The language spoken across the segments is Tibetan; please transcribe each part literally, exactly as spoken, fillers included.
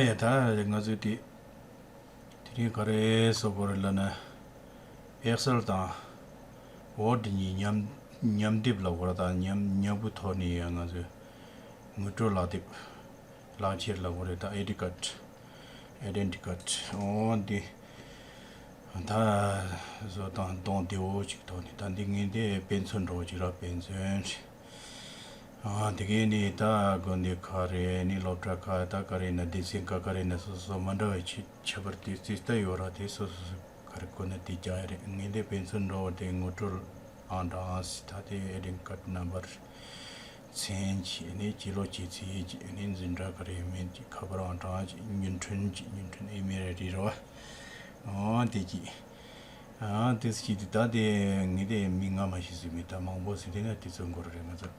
ད་ང་ཚོས་དེ་དེ་རིང་ག་རེ་བཟོ་དགོས་རེད་ལབ་ན། ཨེག་སེལ་དང་ཝར་ཌི་གཉིས་མཉམ་མཉམ་སྡེབ་ལབ་དགོས་རེད། ད་མཉམ་མཉམ་པོའི་ཐོག་ནས་ཡང་ང་ཚོས་དངོས་སྤྲོད་ལག་དེབ་ལག་ཁྱེར་ལབ་དགོས་རེད། ད་ཨའི་ཌི་ཀཌ་ཨའི་ཌེན་ཊི་ཀཌ། འོ་འདི་ད་བཟོ་སྟངས་གདོང་བདེ་བོ་ཅིག་ཐོག་ནས། ད་འདི་ངས་འདི་དཔེ་མཚོན་འདྲ་བོ་ཅིག་ར། དཔེ་མཚོན། ཨ་དེ་གས་ནི་ད་དགོན་སྡེ་ཁག་རེད། ནི་སློབ་གྲྭ་ཁག་ད་ག་རེ་ན་སྡེ་ཚན་ག་ག་རེ་ན་སོ་སོ་མ་འདྲ་བའི་ཆེ་ཁྱད་པར་དེ་རྩིས་ལྟ་ཡོད་ར། དེ་སོ་སོ་སོ་ག་རེ་དགོས་ན་དེ་རྒྱག་ཡ་རེད། ངས་འདི་དཔེ་མཚོན་འདྲ་བོ་དེ་ངོ་སྤྲོད་ཨང་གྲངས་ད་དེ་ཨའི་ཌེན་ཊི་ཀཌ་ནམ་བར་མཚན་གྱི་ནི་སྤྱི་ལོ་སྤྱི་ཚེས་ཀྱི་ནི་འཛིན་གྲྭ་ག་རེ་མིན་གྱི་ཁ་པར་ཨང་གྲངས་ཀྱི་སྙན་སྒྲོན་གྱི་སྙན་སྒྲོན་ཨི་མེལ་རེད་ར་བ། ཨང་དེ་གྱི་ཨང་དེ་སྐྱིད་དེ་ད་དེ་ངས་དེ་མི་ང་མ་ཤི་ཟིག་མི་ད་མང་པོ་ཟིག་དེ་ན་དེ་ཚོ་འགོར་རེད། ང་ཚོ་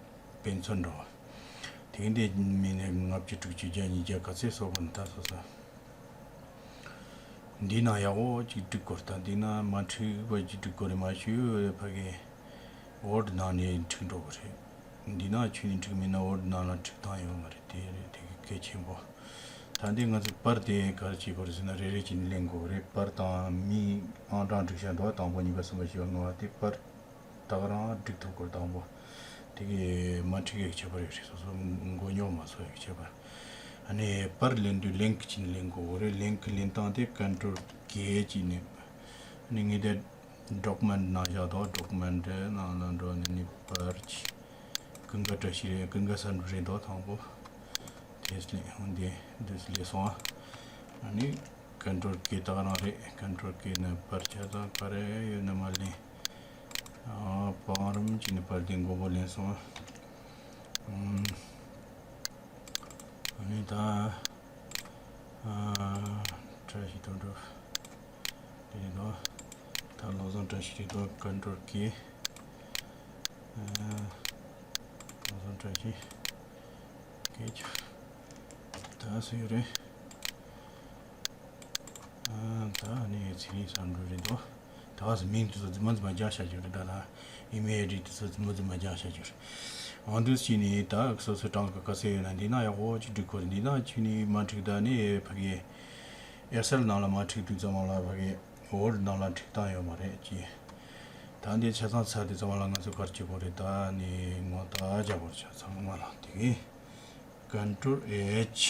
དཔེ་མཚོན་འདྲ་བ། དེ་འདི་མི་ནི་ལྔ་བཅུ་དྲུག་ཅུ་བརྒྱ་ཉིས་བརྒྱ་ག་ཚད་སོགས་པ་ནི་ད་སོ་སོ། འདི་ན་ཡག་པོ་ཅིག་འགྲིག་གོ་རེད། ད་འདི་ན་མ་འཁྲིག་པ་ཅིག་འགྲིག་གོ་རེད། མ་ཞུ་ཕ་གི་ཝར་ཌི་ནང་ནས་འཁྲིག་འགྲོ་གི་རེད། འདི་ན་ཆུ་ནས་འཁྲིག་མིན་ན་ཝར་ཌི་ནང་ལ་འཁྲིག་སྟངས་ཡོད་མ་རེད། དེ་རེད། དེ་གི་གལ་ཆེན་པོ། ད་འདི་ང་ཚོ་པར་དེ་ག་རེ་བྱེད་དགོས་རེད་ཟེར་ན་རེ་རེ་བྱས་ནས་ལེན་དགོས་རེད། པར་དང་མིང་ཨང་གྲངས་བསྒྲིགས་བཞག་འདུག་དང་པོ་གཉིས་པ་གསུམ་པ་བཞི་པ་ལྔ་པ་དེ་པར་ད་ག་རང་སྒྲིག་ཐུབ་སྐོར་དང་པོ། དེ་གི་མ་འཁྲིག་ཡག་ཁྱད་པར་ཡོད་རེད། སོ་སོ་མགོ་རྙོག་མ་བཟོ་ཡག་ཁྱད་པར། ཨ་ནི་པར་ལེན་དུས་ལིང་ཀི་ཅིག་ལེན་དགོས་རེད། ལིང་ཀི་ལེན་སྟངས་དེ་ཀོན་ཊོལ་ཀེ་ཅིག་ནས། ཨ་ནི་ངས་དེ་ཌོ་ཀུ་མེན་ཊི་ནང་བཞག་དང་། ཌོ་ཀུ་མེན་ཊི་ནང་ལ་འགྲོ་ནས་ནི་པར་ཅིག་ཀུན་དགའ་བཀྲ་ཤིས་རེད། ཀུན་དགའ་བསམ་འགྲུབ་རེད་འདུག་དང་པོ། དེ་ལས་འདི་འདི་ལས་སོང་། ཨ་ནི་ཀོན་ཊོལ་ཀེ་ད་ག་རང་རེད། ཀོན་ཊོལ་ཀེ་ནས་པར་ཆ་ཚང་ག་རེ་ཡོད་ན་མར་ལེན། ཨ་བང་རིམ་གྱི་ནས་པར་དེ་མགོ་པོ་ལེན་སོང་། ཨ་ནི་ད་ཨ་བཀྲ་ཤིས་དོན་གྲུབ་རེད་འདུག་ད་བློ་བཟང་བཀྲ་ཤིས་རེད་འདུག་ཀོན་ཊོལ་ཀེ། ཨ་བློ་བཟང་བཀྲ་ཤིས། སྐད་ཆ་ད་སུ་ཡོད་རེད། ཨ་ད་ནི་ཚེ་རིང་བསམ་འགྲུབ་རེད་འདུག་ད་ག་སེ་མིང་དེ་ཚོ་རྫུན་མ་རྫུན་མ་རྒྱག་བཞག་རྒྱུ་རེད། ད་ལ་ཨི་མེལ་ཨའི་ཌི་དེ་ཚོ་རྫུན་མ་རྫུན་མ་རྒྱག་བཞག་རྒྱུ་རེད། འོ་འདུག་སེ་བྱས་ནས་ད་སོ་སོའི་གྲངས་ཀ་ག་ཚད་ཡོད་ན་འདི་ན་ཡག་པོ་ཅིག་སྒྲིག་དགོས་རེད། འདི་ན་ཁྱོད་ནི་མ་འགྲིག་ད་ནི་ཕ་གི་ཨེག་སེལ་ནང་ལ་མ་འགྲིག་དུས་ཙམ་པ་ལ་ཕ་གི་ཝར་ཌི་ནང་ལ་འགྲིག་སྟངས་ཡོད་མ་རེད་ཅེས། ད་འདི་ཆ་ཚང་ཚར་དུས་ཙམ་པ་ལ་ང་ཚོ་ག་རེ་བྱེད་དགོས་རེད། ད་ནི་ངོ་རྟགས་རྒྱག་དགོས་རེད། ཆ་ཚང་མ་ལ་དེ་གི་ཀོན་ཊོལ་ཨེཆ།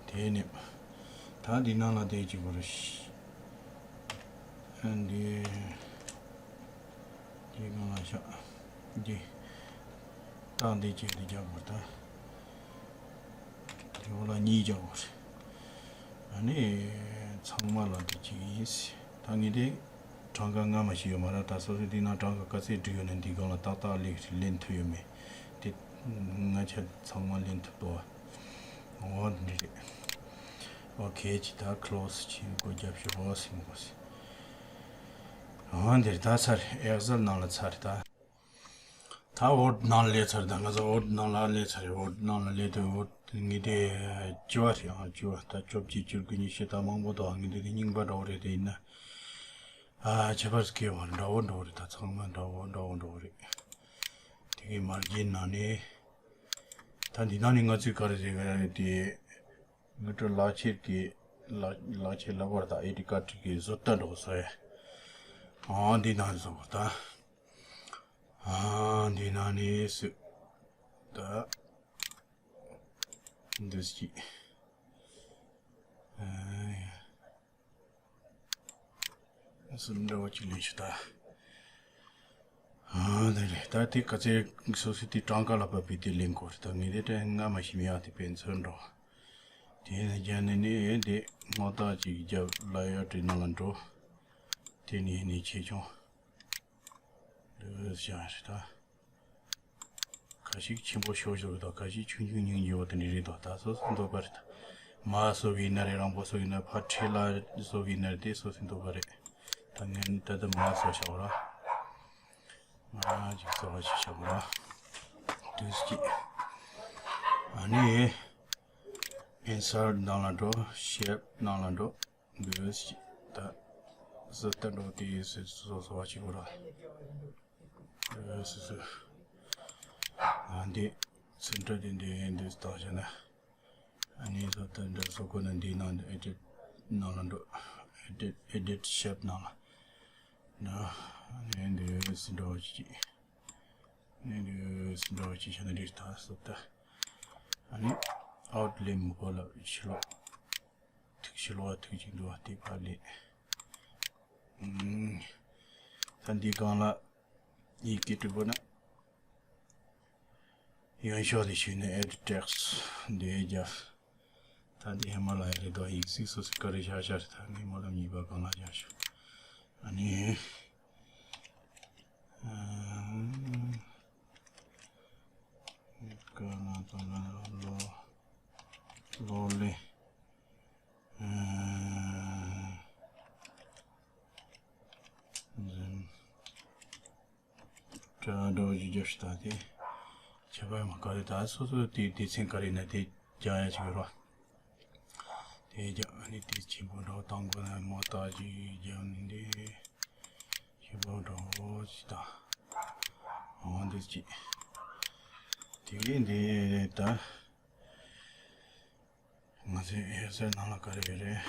དེ་ནས་ད་འདི་ནང་ལ་དེ་གཅིག་པོ་རེད། འདི་འདི་གང་ལ་བཞག་འདི་ད་འདི་གཅིག་འདི་རྒྱག་དགོས། ད་དེ་འོག་ལ་གཉིས་རྒྱག་དགོས་རེད། ཨ་ནི་ཚང་མ་ལ་འདི་གཅིག་ཡིན། ད་ངས་དེ་གྲངས་ཀ་སྔ་མ་ཞིག་ཡོད་མ་རེད། ད་སོ་སོའི་དེ་ན་གྲངས་ཀ་ག་ཚད་བསྒྲིགས་ཡོད་ན་འདི་སྒང་ལ་ཏག་ཏག་ལེན་ལེན་ཐུབ་ཡོད་མེད་དེ་ང་ཆ་ཚང་མ་ལེན་ཐུབ་འདུག་འོ་འདི་རེད། ཨོ་ཁེ་ཅི་ད་ཁི་ལོ་སི་ཅིག་སྒོ་རྒྱབ་ཤོག་ཟིན་གོ་ཟིན། འོ་འདིར་ད་ཚར། ཨེག་སེལ་ནང་ལ་ཚར་ད། ད་ཝར་ཌི་ནང་ལ་སླེབས་ཚར། ད་ང་ཚོ་ཝར་ཌི་ནང་ལ་སླེབས་ཚར་རེད། ཝར་ཌི་ནང་ལ་སླེབས་དུས་ཝར་ཌི་ངས་དེ་བཅུ་པ་རེད། ཨང་བཅུ་པ། ད་བཅོ་བརྒྱད་བཅུ་དགུ་ཉི་ཤུ་ད་མང་པོ་འདུག་ངས་དེ་དེ་རྙིང་པ་འདྲ་བོ་རེད། དེ་ཡིན་ན་ཨ་ཁྱད་པར་སྐྱེ་བ་འདྲ་བོ་འདྲ་བོ་རེད། ད་ཚང་མ་འདྲ་བོ་འདྲ་བོ་འདྲ་བོ་རེད། དེ་གའི་མར་རྒྱན་ནང་ནས་ད་འདི་ནང་ནས་ང་ཚོས་ག་རེ་རེད་ག་རེ་རེད་དེ། ངེད་ཚོ་ལག་ཁྱེར་གྱི་ལག་ལག་ཁྱེར་ལ་བར་དང་ཨའི་ཌི་ཀཌ་གི་བཟོ་ལྟ་འགྲོ་སོ་ཡ། ཨ་འདི་ནང་བཟོ་བར་དང་། ཨ་འདི་ནང་ནས་སུ་ད་འདི་སྐྱིད། ཨ་ཡ། སུ་འདྲ་བོ་ཅིག་ལེན་ཤི་ད། ཨ་འདི་རེད། ད་དེ་ག་ཚད་སོ་སོའི་དེ་གྲངས་ཀ་ལ་བབས་པའི་དེ་ལེན་དགོས་རེད། ད་ངས་དེ་དྲན་སྔ་མ་ཞིག་མེད་ཡ་དེ་དཔེ་མཚོན་འགྲོ། དེ་ནས་རྒྱ་ནས་ནི་དེ་སྔོ་ཐག་ཅིག་རྒྱབ་ལ་ཡ་བྲིས་ནང་ལ་འགྲོ། དེ་ནས་ནི་ཆེ་ཆུང་། འདི་བཞག་རེད་ད། ཁ་ཤས་ཆེན་པོ་ཤོར་ཤོར་དང་ཁ་ཤས་ཆུང་ཆུང་ཉུང་ཉུང་ཡོད་དེ་འདྲ་རེད་དོ། ད་སོ་སོ་འདོད་པ་རེད་ད། མ་བཟོ་གི་ཡིན་ན་རེད། རང་པོ་བཟོ་གི་ཡིན་ན་ཕར་ཁྲིད་ལ་བཟོ་གི་ཡིན་ན་རེད། དེ་སོ་སོའི་འདོད་པ་རེད། ད་ངས་ད་ལྟ་མ་བཟོ་བཞག་ར། མ་ཅིག་བཟོ་བ་ཞིག་བཞག་ར། དུས་ཀྱི། ཨ་ནི། ཨིན་སར་ནང་ལ་འགྲོ། ཤེབ་ནང་ལ་འགྲོ། འདི་ད་ཟི་ལྟ་འགྲོ་དེ་སོ་སོ་བ་ཞིག་ར། སོ་སོ། ཨ་འདི་སེན་ཊར་དེ་འདི་འདི་ལྟ་བྱས་ན། ཨ་ནི་བཟོ་ལྟ་འདྲ་བཟོ་དགོས་ན་འདིའི་ནང་དུ་edit ནང་ལ་འགྲོ། edit edit shape ནང་ལ་འགྲོ། ཨ་ནི་འདི་སི་འགྲོ་ཅིག་ཨ་ནི་འདི་སི་འགྲོ་ཅིག་བྱས་ན་འགྲིག་ད་བཟོ་ལྟ། ཨ་ནི་outline མི་དགོས་ལ་ཕྱི་ལོགས། ཐིག་ཕྱི་ལོགས་ཐིག་ཅིག་འདུག་བ་དེ་ཕར་ལེན། ཨུམ། ད་འདི་སྒང་ལ་ཡི་གེ་འབྲི་དགོས་ན། ཡོན་ཤོག་ལ་ཞུས་ནས་add text འདི་རྒྱབ། ད་འདི་ཧི་མ་ལ་ཡ་རེད་དོ། ཡིག་གཟུགས་སོ་སོ་ག་རེ་བཞག་བཞག་རེད། ད་ངས་སྨོན་ལམ་གཉིས་པ་སྒང་ལ་བཞག་ཤོག་ཨ་ནི། ཀ་ན་ཏ་ལ་ལོ་ལོ་ལེ། འཛིན། དྲ་འགྲོ་རྒྱུ་རྒྱབ་ཤི་ད་དེ། ཁྱད་པར་མ་ག་རེ་ད་སོ་སོ་དེ་སྡེ་ཚན་ག་རེ་ན་དེ་རྒྱག་ཡ་ཅིག་ཡོད་རོ། དེ་རྒྱག་ཨ་ནི་དེ་ཆེན་པོ་འགྲོ་དང་གོ་ན་མོ་ད་ཅིག་རྒྱབ་ནི་འདི། ཆེན་པོ་འགྲོ་ཅི་ད། འོང་འདི་ཅི། དེ་གི་འདི་ད། ང་ཚོའི་ཨེ་སེར་ནང་ལ་ག་རེ་ཡོད་རེད།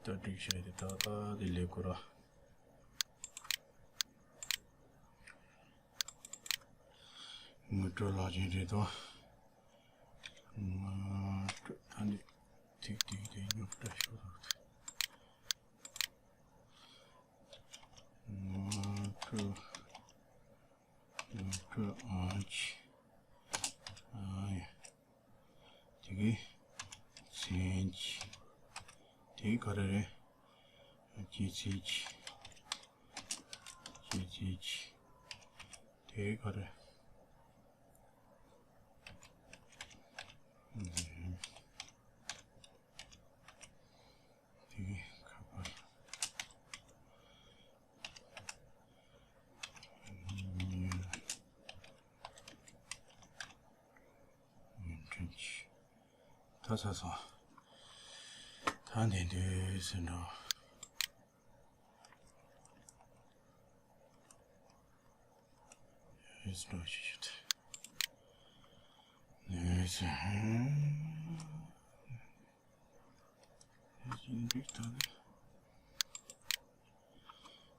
ད་སྒྲིག་བྱས་ཏེ་ད་ལྟ་དེ་ལས་ཁོ་ར། ངོ་སྤྲོད་ལག་ཅན་རེད་དོ། ངོ་སྤྲོད་ད་ནི་ཐིག་ཐིག་དེ་ཉོག་དྲ་ཤོག་རོགས། ངོ་སྤྲོད་ངོ་སྤྲོད་ཨང་ཅི། ཨ་ཡ། དེ་གི་མཚན་གྱི། དེ་ག་རེ་རེད། སྐྱེད་ཚལ་གྱི། སྐྱེད་ཚལ་གྱི། དེ་ག་རེ། དེ་གི་ཁ་པར། ད་ཚར་སོང་། ད་འདི་འདུག་ཟེར་འགྲོ། ཡོད་འགྲོ་ཞིག་ཡོད། ཡོད་ཟེར།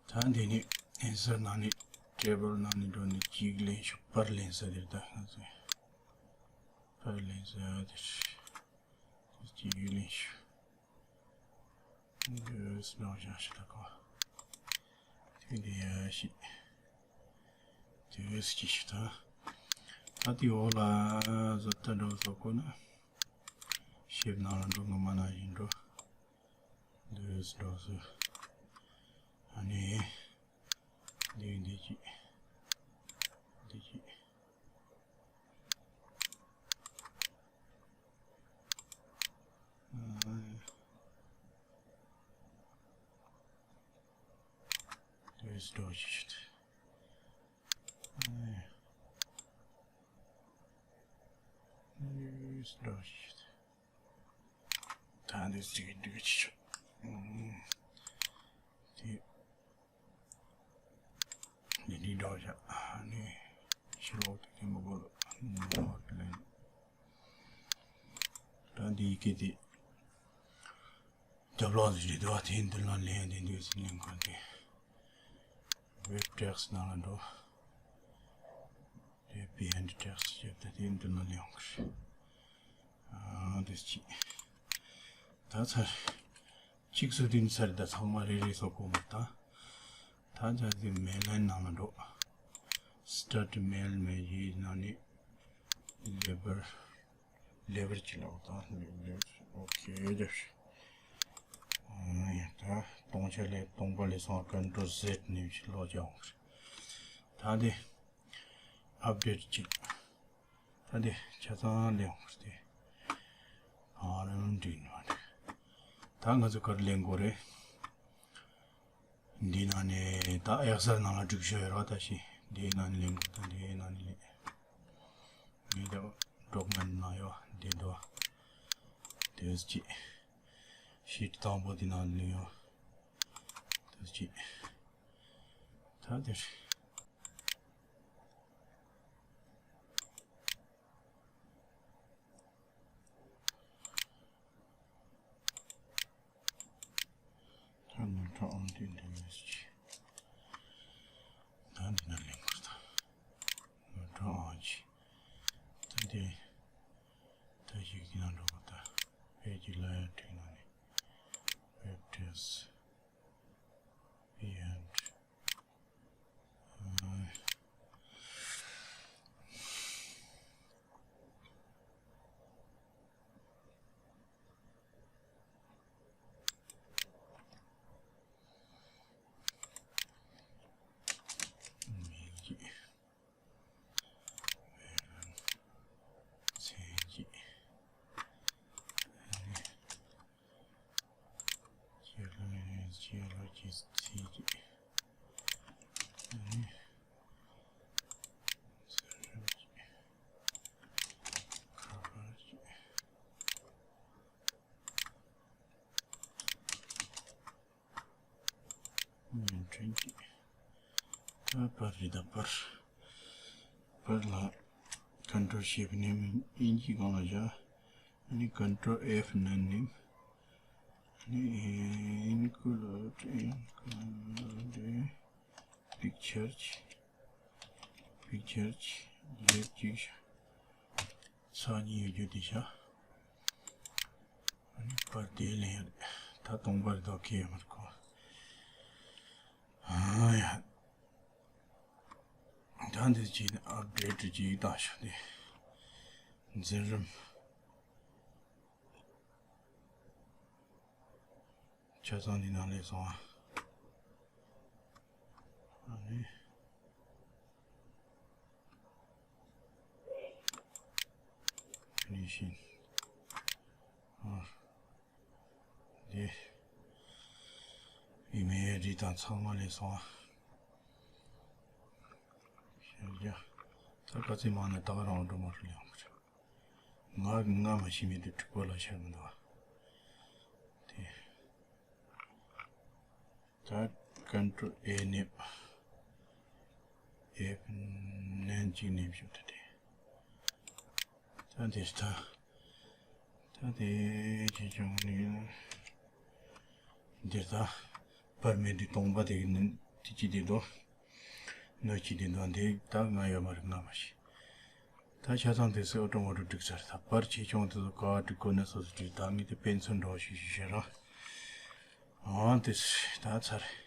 ད་འདི་ནི་ཨེ་སེར་ནང་ནས་ཊེ་བལ་ནང་ནས་འགྲོ་ནས་གཅིག་ལེན་ཤོག་པར་ལེན་ས་དེར་ད་ང་ཚོས་པར་ལེན་ས་དེར་གཅིག་ལེན་ཤོག་འདི་སྣང་བཞག་ཤི་ད་གོ་དེ་འདི་ཡ་ཤི་དེ་སྐྱིད་ཤི་ད། ད་དེ་འོག་ལ་བཟོ་ལྟ་འགྲོ་བཟོ་དགོས་ན། ཤེབ་ནང་ལ་འགྲོ། ངོ་མ་ནང་བཞིན་འགྲོ། འདི་འདྲ་སུ། ཨ་ནི། འདི་འདི་གཅིག་འདི་གཅིག་འདི་འདྲ་ཞིག་འདི་འདྲ་ཞིག་ད་འདི་ཚིག་འདི་ཆུ། དེ་འདི་འདྲ་བཞག་ནི་ཕྱི་ལོགས་དེ་དེ་མི་དགོས་ལ་ནོར་ལེན། ད་འདི་ཡི་གེ་དེ་རྒྱབ་ལོགས་ཟིག་རེད་འདུག་བ། དེ་འདི་ལ་ལེན་དེ་འདུག་ཟིག་ལེན་གོ་དེ་ཝེབ་ཊེག་སི་ནང་ལ་འགྲོ། དེ་བྷི་ཧེན་ཌི་ཊེག་སི་བྱས་ཏེ་དེ་འདི་ལ་ལེན་གོ་རེད། ཨ་འདི་གཅིག་ད་ཚར། གཅིག་སུ་དུས་ཚར་ད་ཚང་མ་རེ་རེ་སོ་གོ་མ་ད། ད་ཆ་དེ་མེལ་ལན་ནང་ལ་འགྲོ། སི་ཊར་ཊི་མེལ་མེལ་ཡི་ནང་ནས་ལེ་བལ་ལེ་བལ་གཅིག་ལ་འོ་ད་ལེ་བལ་ཨོ་ཁེ་རྒྱབ་ཤིག་ཨ་ཡ་ད་སྟོང་ཆ་ལས་སྟོང་པ་ལས་སོང་ཀོན་ཊོལ་ཟེཌ་ནས་ཅིག་ལོག་རྒྱག་འོང་གི་རེད། ད་དེ་ཨབ་ཌེཊ་གཅིག་ད་དེ་ཆ་ཚང་ལས་འོང་གི་རེད། ཨ་རེ་འགྲིག་ནི་མ་འགྲིག་ད་ང་ཚོ་ག་རེ་ལེན་དགོས་རེད། འདིའི་ནང་ནས་ད་ཨེག་སེལ་ནང་ལ་སྒྲིག་ཤོག་ཡོད་ར། ད་ཤི་འདིའི་ནང་ནས་ལེན་དགོས། ད་འདིའི་ནང་ནས་ལེན། འདི་ད་ཌོ་ཀུ་མེན་ཊི་ནང་ཡོད། འདི་འདུག་དེ་གཅིག་ཤིཊ་དང་པོ་འདི་ནང་ལེན་ཡོད། དེ་གཅིག་ད་དེར། ནོར་ཁྲོམ་ཨང་དེ་འདྲ་མེད་ཟེར་གྱི། ད་འདི་ན་ལེན་དགོས་ད། ནོར་ཁྲོམ་ཨང་གྱི། ད་འདི། ད་ཞིག་གི་ནང་འགྲོ་དགོས་ད། ཕལ་གྱི་ལ་ཡང་འགྲིག་ནོ་ནི། Web address. P and མཚན་གཅིག་ཁྱེད་ལ་ཁྱེད་ལ་ཁྱེད་ཚིག་ཨ་ནི། ཟེར་རབ་ཀྱི། ཁ་པར་གྱི། བརྙན་འཕྲིན་གྱི། ད་པར་རེད་ད་པར། པར་ལ་ཀོན་ཊོལ་ཤིབ་ནེམ་དབྱིན་ཇི་སྒང་ལ་བཞག་ཨ་ནི་ཀོན་ཊོལ་ཨེཕ་ནན་ནེམ། ཨ་ནི་ཨིན་ཀུ་ལོཌ་ཨིན་ཀུ་ལོཌ་པིག་ཅར་གྱི། པིག་ཅར་གྱི་ལེབ་གཅིག་བཞག་ཚ་གཉིས་ཡོད་རྒྱུ་དེ་བཞག་ཨ་ནི་པར་དེ་ལེན་ཡ་རེད། ད་སྟོང་པར་དོ་ཁེ་ཡོད་མར་གོ་ཨ་ཡ། ད་འདི་ཅིག་ཨབ་ཌེ་ཊི་ཅིག་བཏང་ཤོག་དེ། འཛིན་རིམ། ཆ་ཚང་འདི་ནང་ལས་སོང་ཨ། ཨ་ནི། ཕི་ནི་ཤིང་། ཨ། འདི། ཨི་མེལ་རིགས་དང་ཚང་མ་ལས་སོང་ཨ། ཤར་རྒྱ། ད་ག་ཚོད་མང་ན་ད་ག་རང་འགྲོ་མ་རུ་ལེན་པ་རེད། ང་ང་མ་ཤི་མི་དུ་དྲུག་པ་ལ་ཤར་མི་འདུག་ཨ། དེ། ད་ཀོན་ཊོལ་ཨེ་ནེམ། ཨེཕ་ནན་གཅིག་ནེམ་ཤོག་ད་དེ། ད་དེ་ད། ད་དེ་ཅི་བྱུང་ནི། འདིར་ད། པར་མེད་དུས་སྟོང་པ་དེ་གི་ནི་དེ་ཅི་དེ་འདུག་ནོར་གཅིག་དེ་འདུག་འདི་ད་ང་ཡོད་མ་རེད་ང་མ་ཤེས། ད་ཆ་ཚང་དེ་ཚོ་ཨོ་ཊོ་མོ་ཊོ་འགྲིག་ཚར། ད་པར་ཆེ་ཆུང་དེ་ཚོ་ག་བ་འགྲིག་དགོས་ན་སོ་སོ་འགྲིག་ད་ངས་དེ་དཔེ་མཚོན་འདྲ་བོ་ཞིག་ཞུ་ཤེས་རང་། ཨང་དེ་ད་ཚར།